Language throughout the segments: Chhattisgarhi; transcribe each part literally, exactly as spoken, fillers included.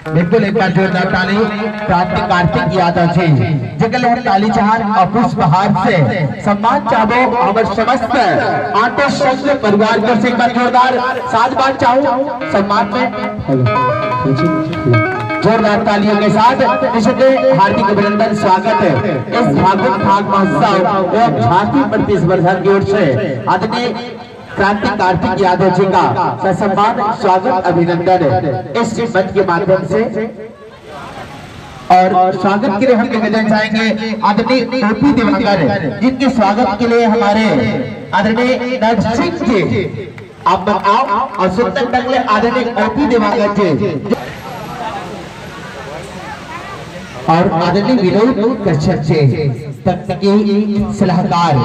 बिल्कुल, एक बार जोरदार ताली क्रांति कार्तिक यादव जी, जेकर ले हम ताली चाहन अपुष्पहार से सम्मान चाहबो हमर समस्त आटो संघ परिवार के से एक बार जोरदार साथ बात चाहूं सम्मान में। जोरदार तालियों के साथ निश्चित हार्दिक अभिनंदन, स्वागत है इस फागुन फाग महोत्सव एवं झांकी प्रतिस्पर्धा की ओर से आदरणीय क्रांति कार्तिक यादव जी का ससम्मान स्वागत अभिनंदन है इस मंच के माध्यम से। और स्वागत के लिए हम निवेदन चाहेंगे आदरणीय ओपी दिवाकर, जिनके स्वागत के लिए हमारे आदरणीय नरसिंह जी, आप आओ और सुंदर ढंग ले आदरणीय ओपी दिवाकर जी और आदरणीय विनोद कश्यप जी, तकनीकी सलाहकार।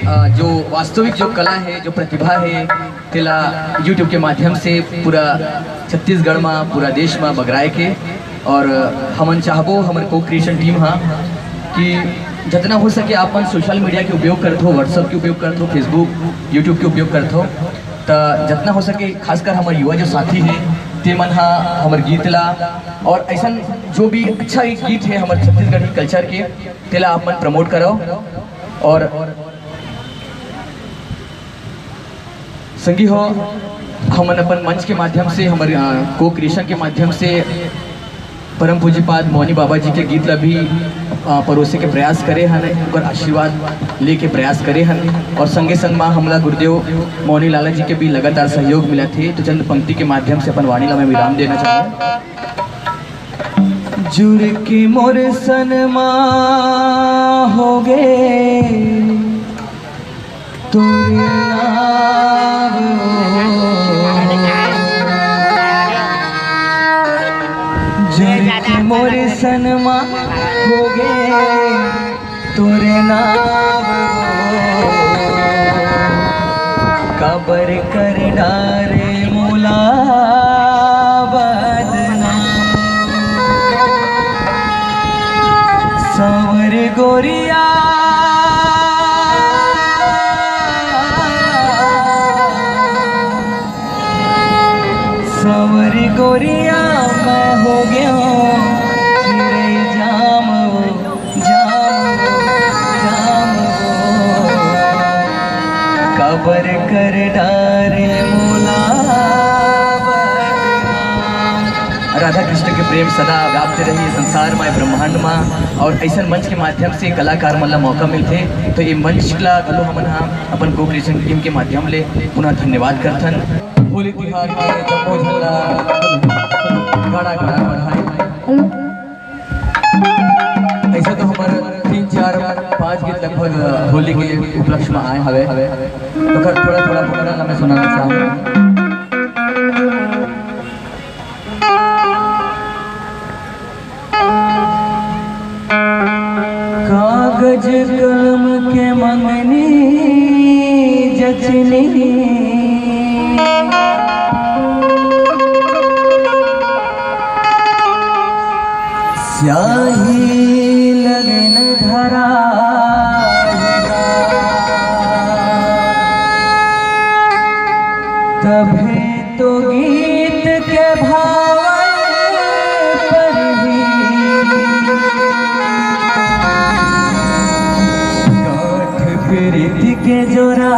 अ, जो वास्तविक जो कला है, जो प्रतिभा है, तेला YouTube के माध्यम से पूरा छत्तीसगढ़ मा, पूरा देश मा बगराए के। और हमन चाहबो, हमर को क्रिएशन टीम हा, कि जतना हो सके आप मन सोशल मीडिया के उपयोग करत हो, WhatsApp के उपयोग करत हो, Facebook, YouTube के उपयोग करत हो, त जतना हो सके, खासकर हमर युवा जो साथी हे, ते मन हा हमर गीत ला और ऐसन जो भी अच्छा एक गीत है हमर छत्तीसगढ़ी कल्चर के, तेला आप मन प्रमोट कराओ। और संगी हो, हमन अपन मंच के माध्यम से, हमर, अ, को क्रिएशन के माध्यम से परम पूज्यपाद मौनी बाबा जी के गीत ला भी, अ, परोसे के प्रयास करे हन, ओकर आशीर्वाद लेके प्रयास करे हन। और संगे संग मा हमला गुरुदेव मौनी लाला जी के भी लगातार सहयोग मिलत हे। तो चंद पंक्ति के माध्यम से अपन वाणी ला मैं विराम देना चाहूँ। जुर के मोर सनमा होगे तोरे नाव। जुर के मोर सनमा होगे तोरे नाव। काबर कर डारे मोला बदनाम। सांवर गोरिया, सांवर गोरिया मैं हो गया हूँ चिड़ै जाम, जाम, जाम। काबर कर डारे मोला बदनाम। राधा कृष्ण के प्रेम सदा व्याप्त रही संसार मा, ब्रह्मांड मा। और ऐसन मंच के माध्यम से कलाकार मन ला मौका मिलथे, तो ये मंच ला घलो हमन हा अपन को क्रिएशन टीम के माध्यम ले पुनः धन्यवाद करथन। होली तिहार के जम्मो झन ला गाड़ा गाड़ा बधाई। ऐसा तो हमर तीन, चार, पाँच गीत लगभग होली के उपलक्ष्य में आए हवे, तो कर थोड़ा थोड़ा फकरा ला मैं सुनाना चाहूँ। कागज कलम के मंगनी जचनी, स्याही लगन धरा। तभे तो गीत के भाव परही। गांठ प्रीत के जोरा,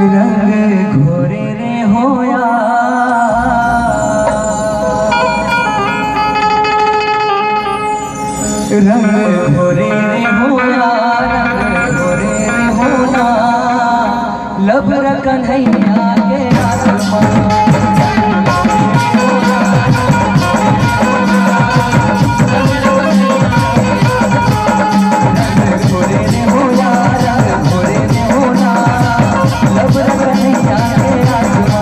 रंग घोरे रे होया। रंग घोरे रे होया, रंग घोरे रे होया, लभरा कन्हैया के आत्मा। रंग घोरे रे होया, रंग घोरे रे होया, लभरा कन्हैया के आत्मा।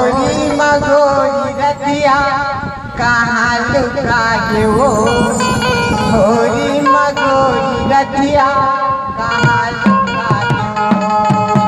होरी म गोरी रतिया कहाँ लुका गे वो, होरी म गोरी रतिया कहाँ लुका गे वो।